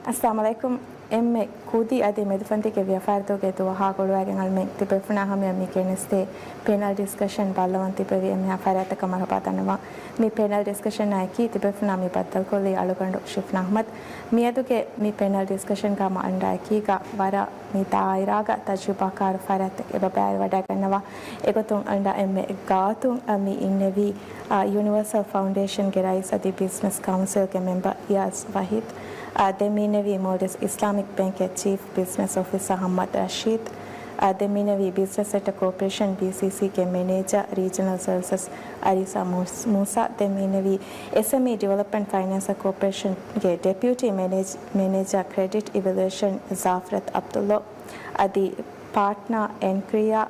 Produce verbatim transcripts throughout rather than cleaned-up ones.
އައްސަލާމު ޢަލައިކުމް. އެންމެ ކުދި އަދި މެދުފަންތީގެ ވިޔަފާރިތަކުގެ ދުވަހާ ގުޅުވާގެން އަޅުމެން ތިބޭފުޅުންނާ ހަމަޔަށް މި ގެނެސްދޭ ޕެނަލް ޑިސްކަޝަން ބައްލަވަން ތިބެވި އެންމެހާ ފަރާތަކަށް މަރުޙަބާ ދަންނަވަން. މި ޕެނަލް ޑިސްކަޝަނާ އެކީ ތިބޭފުޅުންނާ މި ބައްދަލުކޮށްލީ އަޅުގަނޑު ޝިފްނާ އަޙްމަދު. މިއަދުގެ މި ޕެނަލް ޑިސްކަޝަންގަ ހަމަ އަންޑާ އެކީގަ ވަރަށް މި ދާއިރާގަ ތަޖުރިބާކާރު ފަރާތްތަކެއް އެބަ ބައިވެރިވަޑައިގަންނަވާ. އެގޮތުން އަންޑާ އެންމެ ގާތުން މި އިންނެވީ، އާ، ޔުނިވަރސަލް ފައުންޑޭޝަންގެ ރައީސް އަދި ބިޒްނަސް ކައުންސިލްގެ މެމްބަރ އިޔާޒް ވަހީދު. އާ، ދެން މި އިންނެވީ މޯލްޑިވްސް އިސްލާމިކް ބޭންކްގެ ޗީފް ބިޒްނަސް އޮފިސަރ ހައްމަދު ރަޝީދު. އާ، ދެން މި އިންނެވީ ބިޒްނަސް ސެންޓަރ ކޯޕަރޭޝަން، ބީސީސީގެ މެނޭޖަރ ރީޖަނަލް ސަރވިސަސް އަރީސާ މޫސް-، މޫސާ. ދެން މި އިންނެވީ އެސްއެމްއީ ޑިވެލޮޕްމަންޓް ފައިނޭންސަ ކޯޕަރޭޝަންގެ ޑެޕިއުޓީ މެނޭޖް-، މެނޭޖަރ ކްރެޑިޓް އިވެލުއޭޝަން ޒާފްރަތް ޢަބްދުﷲ. އަދި ޕާޓްނާ އެންކްރިޔާ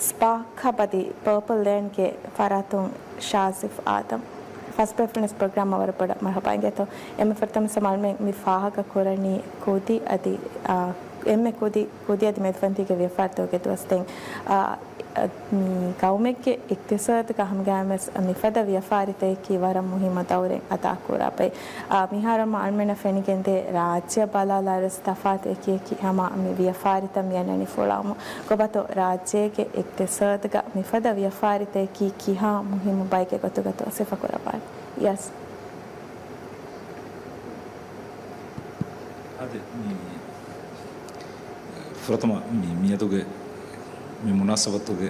ސްޕާކް ހަބް އަދި ޕާޕަލް ލޭންޑްގެ ފަރާތުން ޝާޒިފް އާދަމް. ފަސް ބޭފުޅުންވެސް ޕްރޮގްރާމަށް ވަރަށް ބޮޑަށް މަރުޙަބާ އިނގޭތޯ. އެންމެ ފުރަތަމަ ސަމާލުމެން މި ފާހަގަ ކުރަނީ ކުދި އަދި، އާ، އެންމެ ކުދި، ކުދި އަދި މެދުފަންތީގެ ވިޔަފާރިތަކުގެ ދުވަސް ދެން، އާ، މި ގައުމެއްގެ އިޤްތިޞާދުގަ ހަމަގައިމުވެސް މިފަދަ ވިޔަފާރިތަކަކީ ވަރަށް މުހިއްމު ދައުރެއް އަދާކުރާ ބައެއް. އާ، މިހާރު ހަމަ އަޅުމެންނަށް ފެނިގެންދޭ ރާއްޖެއަށް ބަލާލާއިރުވެސް ތަފާތު އެކިއެކި ހަމަ މި ވިޔަފާރިތައް މި އަންނަނީ ފުޅާމު. ކޮބާތޯ ރާއްޖޭގެ އިޤްތިޞާދުގަ މިފަދަ ވިޔަފާރިތަކަކީ ކިހާ މުހިއްމު ބައެއްގެ ގޮތުގަތޯ ސިފަކުރައްވާނީ؟ ޔަސް. އާދެ، މި ފުރަތަމަ މި، މިއަދުގެ މި މުނާސަބަތުގެ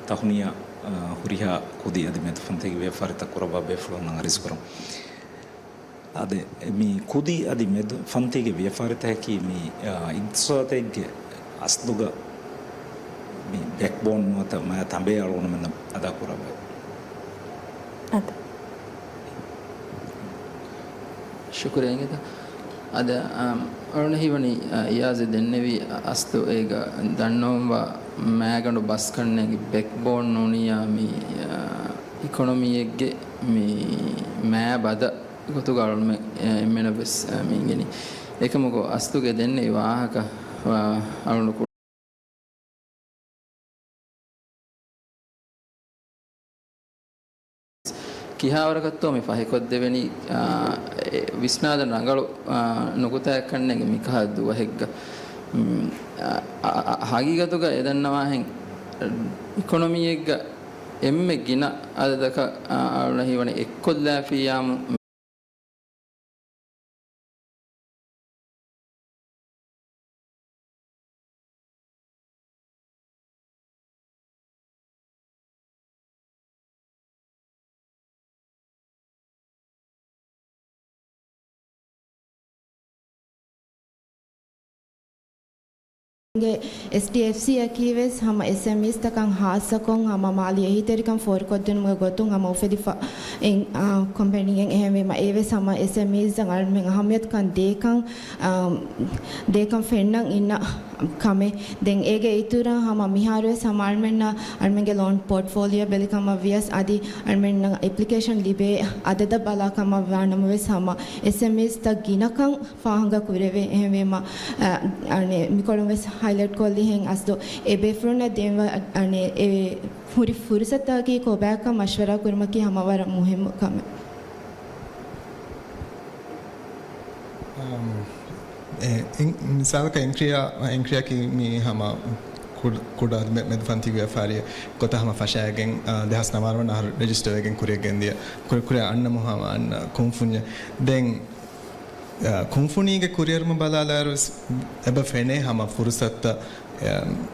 ތަހުނިޔާ، އާ، ހުރިހާ ކުދި އަދި މެދުފަންތީގެ ވިޔަފާރިތައް ކުރައްވާ ބޭފުޅުންނަށް އަރިސްކުރަން. އާދެ، މި ކުދި އަދި މެދު ފަންތީގެ ވިޔަފާރިތަކަކީ މި، އާ، އިޤްތިޞާދެއްގެ އަސްލުގަ މި ބެކްބޯން ނުވަތަ މައި ތަނބޭ އަޅުގަނޑުމެންނަށް އަދާކުރައްވައި. އަދަ. ޝުކުރިއްޔާ އިނގޭތަ. އަދަ، އަ، އަޅުން ހީވަނީ، އަ، އިޔާޒެ ދެންނެވި އަ، އަސްލު އޭގަ ދަންނަވަންވާ މައިގަނޑު ބަސްކަންނޭގެ ބެކްބޯން ނޫނިއްޔާ މި، އަ، އިކޮނޮމީއެއްގެ މި މައި ބަދަ ގޮތުގަ އަޅުމެ، އެ، އެންމެނަށް ވެސް، އެ، މި އިނގެނީ. އެކަމަކު އަސްލުގެ ދެންނެވި ވާހަކަ، އަ، އަޅުން ކިހާވަރަކަށްތޯ މި ފަހިކޮށްދެވެނީ، އާ، އެ، ވިސްނާލަން ރަނގަޅު، އާ، ނުކުތާއެއްކަންނޭނގެ މިކަހަލަ ދުވަހެއްގަ. މް، އާ، އާ، އާ، ހަގީގަތުގަ އެ ދަންނަވާހެން އިކޮނޮމީއެއްގަ އެންމެ ގިނަ އަދަދަކަށް، އާ، އަޅުން ހީވަނީ އެއްކޮށްލާފިއްޔާމު ގެ އެސްޑީއެފްސީއަކީ ވެސް ހަމަ އެސްއެމްއީސްތަކަށް ހާއްސަކޮށް ހަމަ މާލީ އެހީތެރިކަން ފޯރުކޮށްދިނުމުގެ ގޮތުން ހަމަ އުފެދިފަ އިން، އާ، ކޮމްޕެނީއެއް. އެހެންވީމަ އެވެސް ހަމަ އެސްއެމްއީސްއަށް އަޅުމެން އަހައްމިޔަތުކަން ދޭކަން، އާ، ދޭކަން ފެންނަން އިންނަ ކަމެއް. ދެން އޭގެ އިތުރަށް ހަމަ މިހާރުވެސް ހަމަ އަޅުމެންނަށް އަޅުމެންގެ ލޯން ޕޯޓްފޯލިއޯ ބެލިކަމަށް ވިޔަސް އަދި އަޅުމެންނަށް އެޕްލިކޭޝަން ލިބޭ އަދަދަށް ބަލާކަމަށް ވާނަމަވެސް ހަމަ އެސްއެމްއީސްތައް ގިނަކަން ފާހަގަ ކުރެވޭ. އެހެންވީމަ، އަ، އަނެ، މިކޮޅުން ވެސް ހައިލައިޓް ކޮށްލިހެން އަސްލު އެބޭފުޅުންނަށް ދޭންވާ، އަނެ، އެ ހުރި ފުރުސަތަކީ ކޮބާކަން މަޝްވަރާ ކުރުމަކީ ހަމަ ވަރަށް މުހިއްމު ކަމެއް. އަމް، އެ، އިން-، މިސާލަކަށް އެންކްރިޔާ، އެންކްރިޔާއަކީ މި ހަމަ ކުޑަ، ކުޑަ މެ-، މެދުފަންތި ވިޔަފާރިއެއް ގޮތަށް ހަމަ ފަށާގެން، އާ، ދެހާސް ނަވާރަ ވަނަ އަހަރު ރެޖިސްޓަރ ވެގެން ކުރިއަށް ގެންދިޔަ ކުރި-، ކުރިއަށް އަންނަމު ހަމަ އަންނަ ކުންފުންޏެއް. ދެން، އާ، ކުންފުނީގެ ކުރިއެރުމަށް ބަލާލާއިރު ވެސް އެބަ ފެނޭ ހަމަ ފުރުސަތުތައް،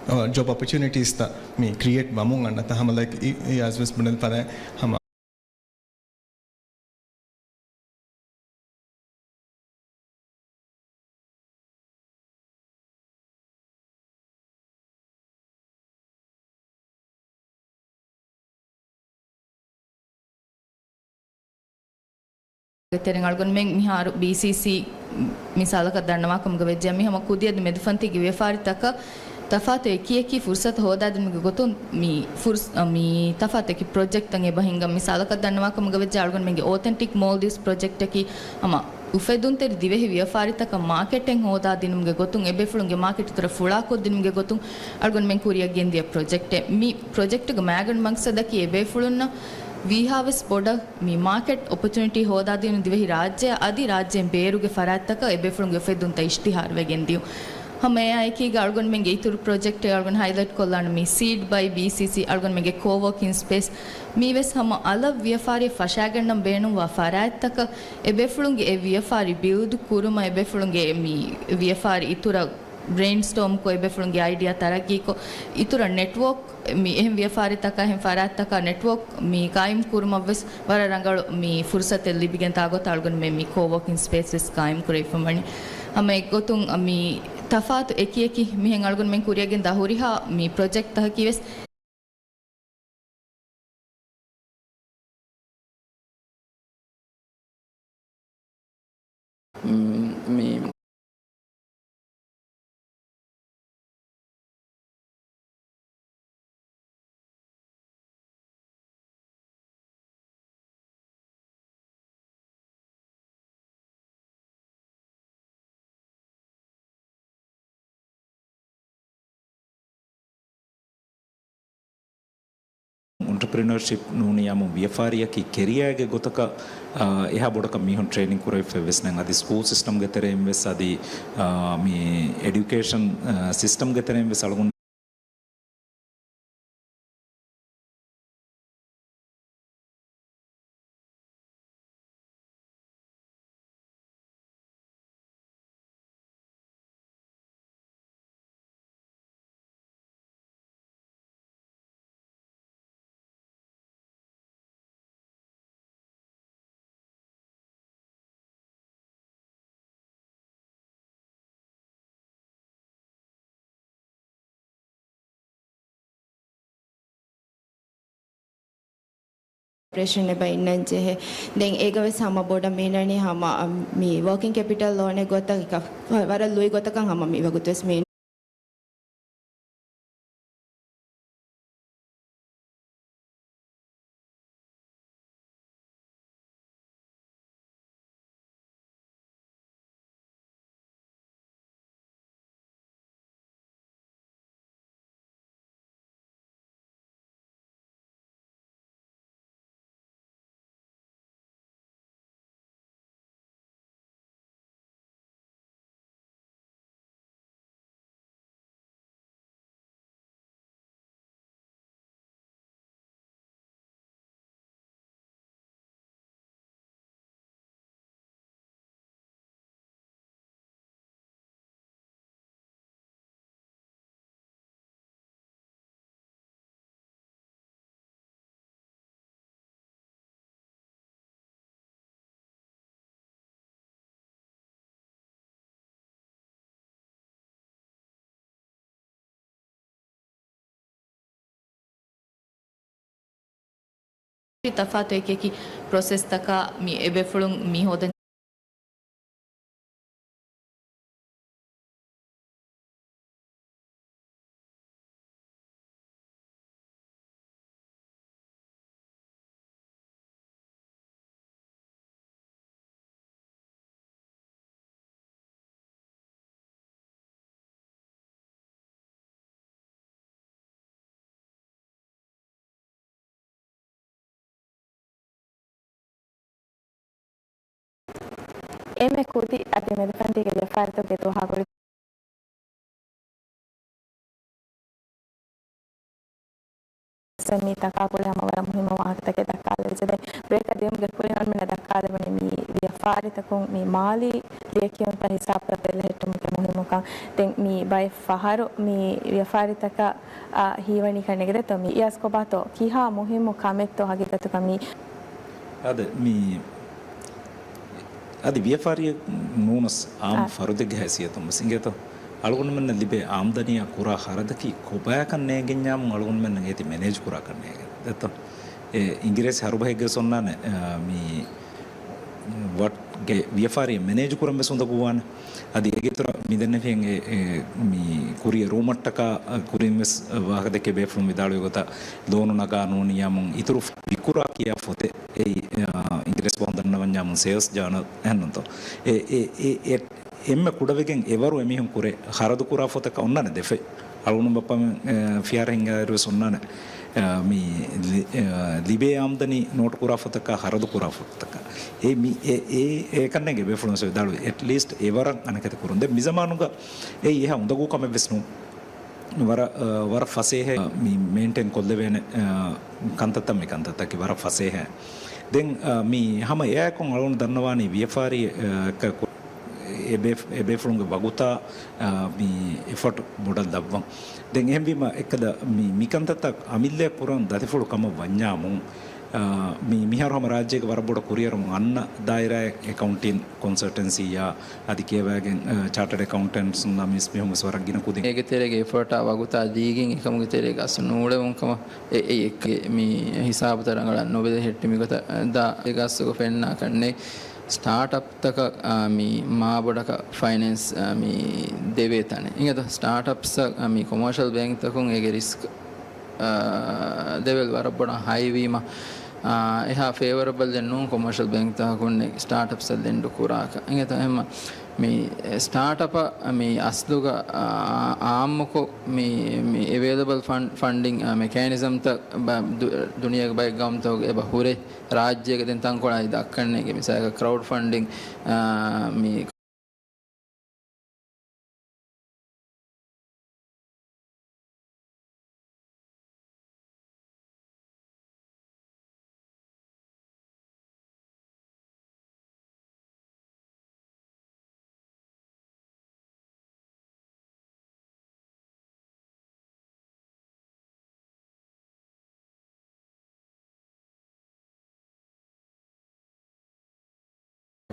އާ، ޖޮބް އޮޕޮޗުނިޓީސްތައް މި ކްރިއޭޓް ވަމުން އަންނަތާ ހަމަ ލައިކް އި-، އިޔާޒް ވެސް ބުނެލި ފަދައިން ހަމަ ގެ ތެރެއިން އަޅުގަނޑުމެން މިހާރު ބީސީސީ މިސާލަކަށް ދަންނަވާ ކަމުގަ ވެއްޖެ މި ހަމަ ކުދި އަދި މެދުފަންތީގެ ވިޔަފާރިތަކަށް ތަފާތު އެކި އެކި ފުރުސަތު ހޯދާދިނުމުގެ ގޮތުން މި ފުރުސް-، މި ތަފާތު އެކި ޕްރޮޖެކްޓްތައް އެބަ ހިންގަން. މިސާލަކަށް ދަންނަވާ ކަމުގަ ވެއްޖެ އަޅުގަނޑުމެންގެ އޯތެންޓިކް މޯލްޑިވްސް ޕްރޮޖެކްޓަކީ ހަމަ އުފެދުންތެރި ދިވެހި ވިޔަފާރިތަކަށް މާކެޓެއް ހޯދާދިނުމުގެ ގޮތުން އެބޭފުޅުންގެ މާކެޓް އިތުރަށް ފުޅާކޮށްދިނުމުގެ ގޮތުން އަޅުގަނޑުމެން ކުރިއަށް ގެންދިޔަ ޕްރޮޖެކްޓެއް. މި ޕްރޮޖެކްޓުގެ މައިގަނޑު މަގްސަދަކީ އެބޭފުޅުންނަށް ވީހާވެސް ބޮޑަށް މި މާކެޓް އޮޕޮޗުނިޓީ ހޯދާދިނުން ދިވެހި ރާއްޖެއަށް އަދި ރާއްޖޭން ބޭރުގެ ފަރާތްތަކަށް އެބޭފުޅުންގެ އުފެއްދުންތައް އިޝްތިހާރުވެގެން ދިޔުން. ހަމަ އެއާއެކީގަ އަޅުގަނޑުމެންގެ އިތުރު ޕްރޮޖެކްޓެއް އަޅުގަނޑު ހައިލައިޓް ކޮށްލާނަން މި ސީޑް ބައި ބީސީސީ އަޅުގަނޑުމެންގެ ކޯވޯކިން ސްޕޭސް. މީވެސް ހަމަ އަލަށް ވިޔަފާރި ފަށާގަންނަން ބޭނުންވާ ފަރާތްތަކަށް އެބޭފުޅުންގެ އެ ވިޔަފާރި ބިލްޑް ކުރުމަށް އެބޭފުޅުންގެ މި ވިޔަފާރި އިތުރަށް ބްރެއިންސްޓޯމްކޮށް އެބޭފުޅުންގެ އައިޑިއާ ތަރައްގީކޮށް، އިތުރަށް ނެޓްވޯކް މި އެހެން ވިޔަފާރިތަކާ އެހެން ފަރާތްތަކާ ނެޓްވޯކް މި ގާއިމް ކުރުމަށްވެސް ވަރަށް ރަނގަޅު މި ފުރުސަތެއް ލިބިގެން ތާގޮތަށް އަޅުގަނޑުމެން މި ކޯވޯކިން ސްޕޭސް ވެސް ގާއިމް ކުރެވިފަ ވަނީ. ހަމަ އެއްގޮތުން މި ތަފާތު އެކިއެކި މިހެން އަޅުގަނޑުމެން ކުރިއަށް ގެންދާ ހުރިހާ މި ޕްރޮޖެކްޓްތަކަކީ ވެސް މި އޮންޓަޕްރިނަރޝިޕް ނޫނިއްޔާމު ވިޔަފާރިއަކީ ކެރިއާގެ ގޮތަކަށް، އާ، އެހާ ބޮޑަކަށް މީހުން ޓްރޭނިން ކުރެވިފައެއް ވެސް ނަން. އަދި ސްކޫލް ސިސްޓަމްގެ ތެރެއިން ވެސް އަދި، އާ، މި އެޑިއުކޭޝަން، އާ، ސިސްޓަމްގެ ތެރެއިން ވެސް އަޅުގަނޑު އޮޕަރޭޝަން އެބަ އިންނަން ޖެހޭ. ދެން އޭގަ ވެސް ހަމަ ބޮޑަށް މީނަނީ ހަމަ، މި ވޯކިން ކެޕިޓަލް ލޯނެއް ގޮތަށް ވަރަށް ލުއި ގޮތަކަށް ހަމަ މި ވަގުތު ވެސް މީ ތަފާތު އެކި އެކި ޕްރޮސެސްތަކާ މި އެބޭފުޅުން މި ހޯދަން. އެންމެ ކުދި އަދި މެދުފަންތީގެ ވިޔަފާރިތަކުގެ ދުވަހާ ގުޅި މީ ތަކާކުޅެ ހަމަ ވަރަށް މުހިއްމު ވާހަކަތަކެއް ދައްކާލެވިއްޖެ. ދެން ބްރޭކަށް ދިޔުމުގެ ކުރިން އަޅުމެންނަށް ދައްކާލެވުނީ މި ވިޔަފާރިތަކުން މި މާލީ ލިޔެކިޔުންތައް ހިސާބުތައް ބެލެހެއްޓުމުގެ މުހިއްމުކަން. ދެން މި ބައެއް ފަހަރު މި ވިޔަފާރިތަކަށް، އާ، ހީވަނީ ކަންނޭނގެ ދެއްތޯ؟ މި އިޔާސް ކޮބާތޯ؟ ކިހާ މުހިއްމު ކަމެއްތޯ ހަގީގަތުގަ މި؟ އާދެ، މި އަދި ވިޔަފާރިއެއް ނޫނަސް އާންމު އާ. ފަރުދެއްގެ ހައިސިއްޔަތުން ވެސް އިނގޭތޯ؟ އަޅުގަނޑުމެންނަށް ލިބޭ އާމްދަނީއާ ކުރާ ޚަރަދަކީ ކޮބާކަން ނޭނގެންޏާމު އަޅުގަނޑުމެންނަށް އޭތި މެނޭޖް ކުރާކަން ނޭނގެ ދެއްތޯ؟ އެ އިނގިރޭސި ހަރުބަހެއްގެ ސޮންނާނެ، އާ، މި ވަޓްގެ ވިޔަފާރިއެއް މެނޭޖް ކުރަން ވެސް އުނދަގޫވާނެ. އަދި އޭގެ އިތުރަށް މި ދެންނެފިހެން އެ، އެ، މި ކުރިއަށް ރޫމަށްޓަކާ، އަ، ކުރިން ވެސް ވާހަކަ ދެއްކޭ ބޭފުޅުން ވިދާޅުވި ގޮތަށް ލޯނު ނަގާ ނޫނިއްޔާމުން އިތުރު ވިކުރާ ކިޔާ ފޮތެއް އެއީ، އަ، އިނގިރޭސި ބަހުން ދަންނަވަންޏާމުން ސޭލްސް ޖާނަލް އެހެންނުންތޯ؟ އެ، އެ، އެ، އެ، އެންމެ ކުޑަވެގެން އެވަރު އެމީހުން ކުރެ ޚަރަދު ކުރާ ފޮތަކަށް އޮންނާނެ ދެފެ. އަޅުގަނޑު ބައްޕަމެން، އެ، ފިޔާރަ ހިނގާއިރު ވެސް އޮންނާނެ. އާ، މި ލި-، އާ، ލިބޭ އާމްދަނީ ނޯޓު ކުރާ ފޮތަކާ، ހަރަދު ކުރާ ފޮތަކާ. އެ މި-، އެ، އެ، އެ ކަންނޭނގެ ބޭފުޅުން ވެސް ވިދާޅުވި، އެޓްލީސްޓް އެވަރަށް އަނެކަތި ކުރުން. ދެން މި ޒަމާނުގަ އެއީ އެހާ އުނދަގޫ ކަމެއް ވެސް ނޫން. ވަރަށް، އާ، ވަރަށް ފަސޭހަ މި މެއިންޓެން ކޮށްލެވޭނެ، އާ، ކަންތައްތައް މި ކަންތައްތަކީ ވަރަށް ފަސޭހަ. ދެން، އާ، މި ހަމަ އެއާއެކު އަޅުގަނޑު ދަންނަވާނީ ވިޔަފާރި، އާ، ކަ-، ކު-، އެ ބޭ-، އެ ބޭފުޅުންގެ ވަގުތާ، އާ، މި އެފަޓް ބޮޑަށް ލައްވަން. ދެން އެހެންވީމަ އެއްކަލަ މި، މި ކަންތައްތައް އަމިއްލައަށް ކުރަން ދަތިފުޅު ކަމަށް ވަންޏާމުން، އާ، މި، މިހާރު ހަމަ ރާއްޖޭގެ ވަރަށް ބޮޑަށް ކުރިއަރުން އަންނަ ދާއިރާއެއް އެކައުންޓިން ކޮންސަލްޓެންސީއާ އަދި ކިޔަވައިގެން، އާ، ޗާޓަޑް އެކައުންޓެންޓްސުންނާ މިސް މީހުން ވެސް ވަރަށް ގިނަ ކުދިން. އޭގެ ތެރޭގަ އެފަޓާ ވަގުތާ ދީގެން އެކަމުގެ ތެރޭގަ އަސްލު ނޫޅެވުން ކަމަށް އެ، އެ އެއްކެ މި ހިސާބުތައް ރަނގަޅަށް ނުބެލެ ހެއްޓި މިގޮތަށް ދާ އެގަސްގޮ ފެންނާ ކަންނޭ ސްޓާޓް އަޕް ތަކަށް، އާ، މި މާބޮޑަކަށް ފައިނޭންސް، އާ، މި ދެވޭ ތަނެއް. އިނގޭތޯ، ސްޓާޓް އަޕްސް، އާ، މި ކޮމާޝަލް ބޭންކްތަކުން އޭގެ ރިސްކް، އާ، ލެވެލް ވަރަށް ބޮޑަށް ހައިވީމަ، އާ، އެހާ ފޭވަރަބަލް ދެން ނޫން ކޮމާޝަލް ބޭންކްތަކުން ސްޓާޓް އަޕްސް ލެންޑު ކުރާކަށް. އިނގޭތޯ، އެހެންމަ މި ސްޓާޓް އަޕަށް މި އަސްލުގަ، އާ، އާއްމުކޮށް މި، މި އެވޭލަބަލް ފަން-، ފަންޑިން، އާ، މެކޭނިޒަމްތައް ބަ-، ދު-، ދުނިޔޭގެ ބައެއް ގައުމުތަކުގަ އެބަ ހުރޭ. ރާއްޖޭގެ ދެން ތަންކޮޅާއި ދައްކަންނޭނގެ މިސާލަކަށް ކްރައުޑް ފަންޑިން، އާ، މި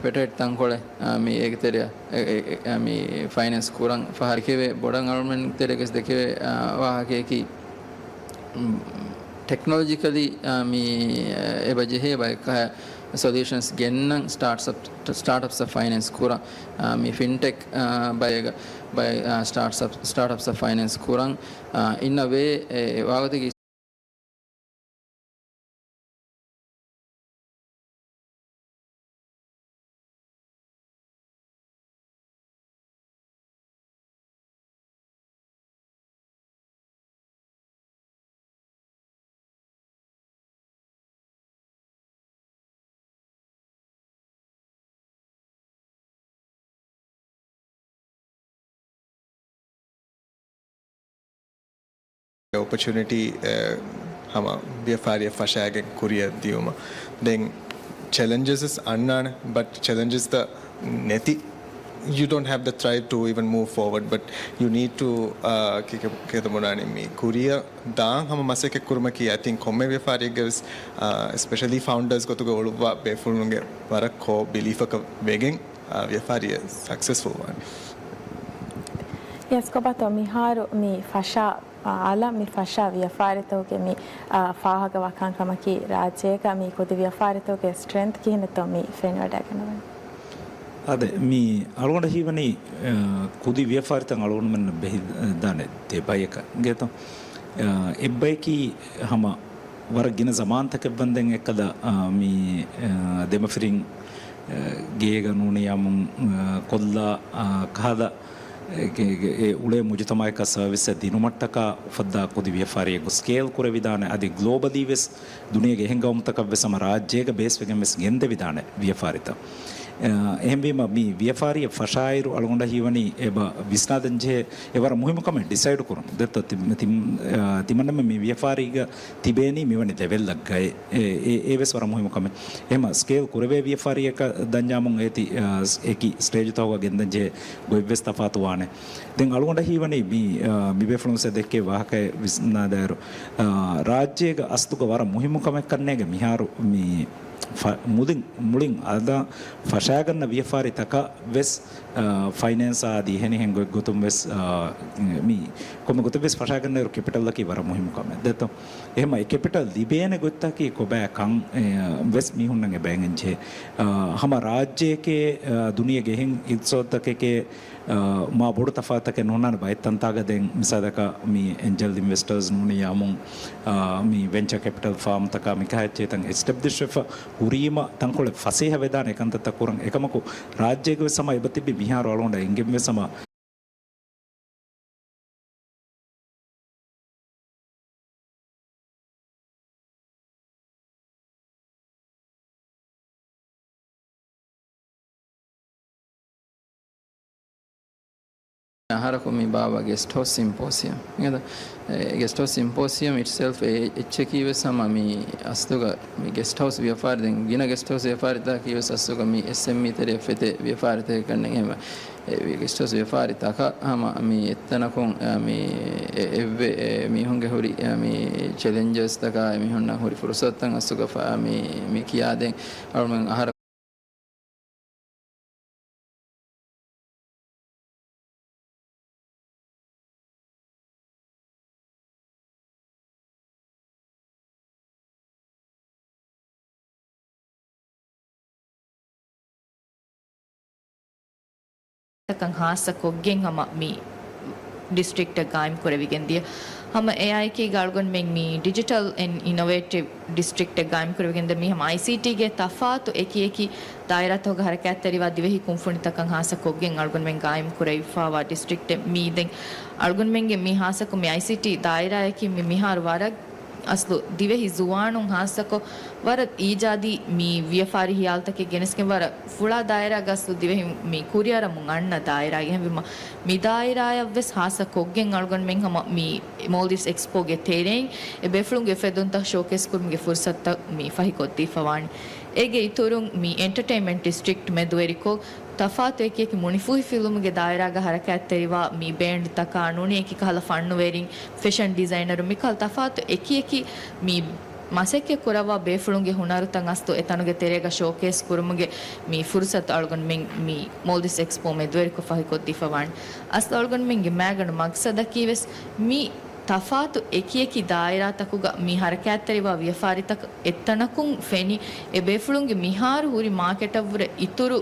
ޕެޓެންޓް ތަންކޮޅެއް، އާ، މި އޭގެ ތެރެއަށް، އެ، އެ، އެ، އާ، މި ފައިނޭންސް ކުރަން ފަހަރު ދެކެވޭ ބޮޑަށް އަޅުގަނޑުމެން ތެރޭގަސް ދެކެވޭ، އާ، ވާހަކަޔަކީ، ޓެކްނޮލޮޖިކަލީ، އާ، މި، އާ، އެބަ ޖެހޭ ބައެއް ކަހަލަ ސޮލިއުޝަންސް ގެންނަން ސްޓާޓްސް އަޕް، ސްޓާޓް އަޕްސް އަށް ފައިނޭންސް ކުރަން، އާ، މި ފިންޓެކް، އާ، ބައެއްގަ، ބައެއް، އާ، ސްޓާޓްސް އަޕް، ސްޓާޓް އަޕްސް އަށް ފައިނޭންސް ކުރަން، އާ، އިން އަ ވޭ، އެ، ވާގޮތަކީ އޮޕޮޗުނިޓީ، އެ، ހަމަ ވިޔަފާރިއަށް ފަށާގެން ކުރިއަށް ދިޔުމަށް. ދެން ޗެލެންޖަސް އަންނާނެ، ބަޓް ޗެލެންޖަސްތައް ނެތި، you don't have the drive to even move forward, but you need to, އާ، ކި-، ކި-، ކިޔަދަ ބުނާނީ މި ކުރިއަށް ދާން ހަމަ މަސައްކަތް ކުރުމަކީ، އައި ތިންކް ކޮންމެ ވިޔަފާރިއެއްގަ ވެސް، އާ، އެސްޕެޝަލީ ފައުންޑާސް ގޮތުގަ އުޅުއްވާ ބޭފުޅުންގެ ވަރަށް ކޯ ބިލީފަކަށް ވެގެން، އާ، ވިޔަފާރިއެއް ސަކްސެސްފުލް ވާނެ. ޔެސް، ކޮބާތޯ މިހާރު މި ފަށާ، އާ، އަލަށް މި ފަށާ ވިޔަފާރިތަކުގެ މި، އާ، ފާހަގަވާ ކަންކަމަކީ ރާއްޖޭގަ މި ކުދި ވިޔަފާރިތަކުގެ ސްޓްރެންތް ކިހިނެއްތޯ މި ފެނިވަޑައިގަންނަވަނީ. އާދެ، މި އަޅުގަނޑަށް ހީވަނީ، އާ، ކުދި ވިޔަފާރިތައް އަޅުގަނޑުމެންނަށް ބެހި-، ދާނެ ދެ ބަޔަކަށް އިނގޭތޯ. އާ، އެއްބަޔަކީ ހަމަ ވަރަށް ގިނަ ޒަމާންތަކެއް ވަންދެން އެއްކަލަ، އާ، މި، އާ، ދެމަފިރިން، އާ، ގޭގަ ނޫނިޔާމުން، އާ، ކޮށްލާ، އާ، ކަހަލަ، އެ، ގެ-، ގެ-، އެ އުޅޭ މުޖުތަމައަކަށް ސަރވިސްއެއް ދިނުމަށްޓަކާ އުފައްދާ ކުދި ވިޔަފާރިއެއްގޮ ސްކޭލް ކުރެވިދާނެ. އަދި ގްލޯބަލީ ވެސް ދުނިޔޭގެ އެހެން ގައުމުތަކަށް ވެސް ހަމަ ރާއްޖޭގަ ބޭސްވެގެން ވެސް ގެންދެވިދާނެ ވިޔަފާރިތައް. އެ، އެހެންވީމަ، މި ވިޔަފާރިއަށް ފަށާއިރު އަޅުގަނޑަށް ހީވަނީ އެބަ ވިސްނާދޭން ޖެހޭ އެ ވަރަށް މުހިއްމު ކަމެއް ޑިސައިޑް ކުރުން. ދެއްތޯ ތި-، ތި-، އެ، ތިމަންނަމެން މި ވިޔަފާރީގަ ތިބޭނީ މިވަނީ ލެވެލްއަށް ގައެ. އެ، އެ، އެ ވެސް ވަރަށް މުހިއްމު ކަމެއް. އެހެމަ ސްކޭލް ކުރެވޭ ވިޔަފާރިއަކަށް ދަންޏާމުން އޭތި، އެކި ސްޓޭޖުތަކުގަ ގެންދަން ޖެހޭ ގޮތްވެސް ތަފާތުވާނެ. ދެން އަޅުގަނޑަށް ހީވަނީ މި، އާ، މި ބޭފުޅުން ވެސް ދެއްކޭ ވާހަކައެއް ވިސްނާދާއިރު، އާ، ރާއްޖޭގަ އަސްލުގަ ވަރަށް މުހިއްމު ކަމެއް ކަންނޭގެ މިހާރު މި ފަ-، މުދިން، މުޅިން އަދާ ފަށާގަންނަ ވިޔަފާރިތަކަށް ވެސް، އާ، ފައިނޭންސާ އަދި އެހެނިހެން ގޮތް ގޮތުން ވެސް، އާ، މި ކޮންމެ ގޮތެއް ވެސް ފަށާގަންނައިރު ކެޕިޓަލްއަކީ ވަރަށް މުހިއްމު ކަމެއް ދެއްތޯ. އެހެމަ އެ ކެޕިޓަލް ލިބޭނެ ގޮތްތަކީ ކޮބާ ކަން، އެ، ވެސް މީހުންނަށް އެބައިނގެން ޖެހޭ. އާ، ހަމަ ރާއްޖެއެކޭ، އާ، ދުނިޔޭގެ އެހެން އިގްތިސޯދުތަކެކޭ، އާ، މާ ބޮޑު ތަފާތުތަކެއް ނޯންނާނެ ބައެއް ތަންތާގަ ދެން މިސާލަކަށް މި އެންޖަލް އިންވެސްޓަރސް ނޫނިޔާމުން، އާ، މި ވެންޗަ ކެޕިޓަލް ފާމްތަކާ މިކަހައްޗޭތަން އެސްޓެބްލިޝް ވެފަ ހުރީމަ ތަންކޮޅެއް ފަސޭހަ ވެދާނެ އެކަންތައްތައް ކުރަން. އެކަމަކު ރާއްޖޭގަ ވެސް ހަމަ އެބަ ތިބި މިހާރު އަޅުގަނޑަށް އެނގެން ވެސް ހަމަ އަހަރަކު މި ބާއްވާ ގެސްޓް ހައުސް ސިމްޕޯސިއަމް. އެ، ގެސްޓް ހައުސް ސިމްޕޯސިއަމް އިޓްސެލްފް އެ އެއްޗަކީ ވެސް ހަމަ މި އަސްލުގަ މި ގެސްޓް ހައުސް ވިޔަފާރި، ދެން ގިނަ ގެސްޓް ހައުސް ވިޔަފާރިތަކަކީ ވެސް އަސްލުގަ މި އެސްއެމްއީ ތެރެއަށް ފެތޭ ވިޔަފާރިތަކެއް ކަންނޭނގެ. ހަމަ އެ ގެސްޓް ހައުސް ވިޔަފާރިތަކަށް ހަމަ މި އެއްތަނަކުން، އަ، މި އެ، އެއްވެ، އެ، މީހުންގެ ހުރި، އަ، މި ޗެލެންޖަސްތަކާ، އެމީހުންނަށް ހުރި ފުރުސަތުތައް އަސްލުގަ ފަ-، މި، މި ކިޔާދޭން އަޅުމެން އަހަރަ ތަކަށް ހާއްސަ ކޮށްގެން ހަމަ މި ޑިސްޓްރިކްޓެއް ގާއިމް ކުރެވިގެން ދިޔަ. ހަމަ އެއާއެކީގަ އަޅުގަނޑުމެން މި ޑިޖިޓަލް އެންޑް އިނޮވޭޓިވް ޑިސްޓްރިކްޓެއް ގާއިމް ކުރެވިގެން ދިޔަ. މީ ހަމަ އައިސީޓީގެ ތަފާތު އެކި އެކި ދާއިރާތަކުގަ ހަރަކާތްތެރިވާ ދިވެހި ކުންފުނިތަކަށް ހާއްސަ ކޮށްގެން އަޅުގަނޑުމެން ގާއިމް ކުރެވިފައިވާ ޑިސްޓްރިކްޓެއް. މީ ދެން އަޅުގަނޑުމެންގެ މި ހާއްސަކޮށް މި އައިސީޓީ ދާއިރާއަކީ މި މިހާރު ވަރަށް އަސްލު ދިވެހި ޒުވާނުން ހާއްސަކޮށް ވަރަށް އީޖާދީ މި ވިޔަފާރި ހިޔާލުތަކެއް ގެނެސްގެން ވަރަށް ފުޅާ ދާއިރާގަ އަސްލު ދިވެހި މި ކުރިއަރަމުން އަންނަ ދާއިރާގެ ހެންވީމަ، މި ދާއިރާއަށްވެސް ހާއްސަ ކޮށްގެން އަޅުގަނޑުމެން ހަމަ މި މޯލްޑިވްސް އެކްސްޕޯގެ ތެރެއިން އެ ބޭފުޅުންގެ އުފެދުންތައް ޝޯކޭސް ކުރުމުގެ ފުރުސަތުތައް މި ފަހިކޮށްދީފަވާނެ. އޭގެ އިތުރުން މި އެންޓަޓެއިންމަންޓް ޑިސްޓްރިކްޓް މެދުވެރިކޮށް، ތަފާތު އެކި އެކި މުނިފޫހިފިލުމުގެ ދާއިރާގަ ހަރަކާތްތެރިވާ މި ބޭންޑްތަކާ ނޫނީ އެކި ކަހަލަ ފަންނުވެރިން، ފެޝަން ޑިޒައިނަރު މިކަހަލަ ތަފާތު އެކި އެކި މި މަސައްކަތް ކުރައްވާ ބޭފުޅުންގެ ހުނަރުތައް އަސްލު އެތަނުގެ ތެރޭގަ ޝޯކޭސް ކުރުމުގެ މި ފުރުސަތު އަޅުގަނޑުމެން މި މޯލްޑިވްސް އެކްސްޕޯ މެދުވެރިކޮށް ފަހިކޮށްދީފަވާނެ. އަސްލު އަޅުގަނޑުމެންގެ މައިގަނޑު މަގްސަދަކީ ވެސް މި ތަފާތު އެކި އެކި ދާއިރާތަކުގަ މި ހަރަކާތްތެރިވާ ވިޔަފާރިތަކަށް އެއްތަނަކުން ފެނި، އެ ބޭފުޅުންގެ މިހާރު ހުރި މާކެޓަށްވުރެ އިތުރު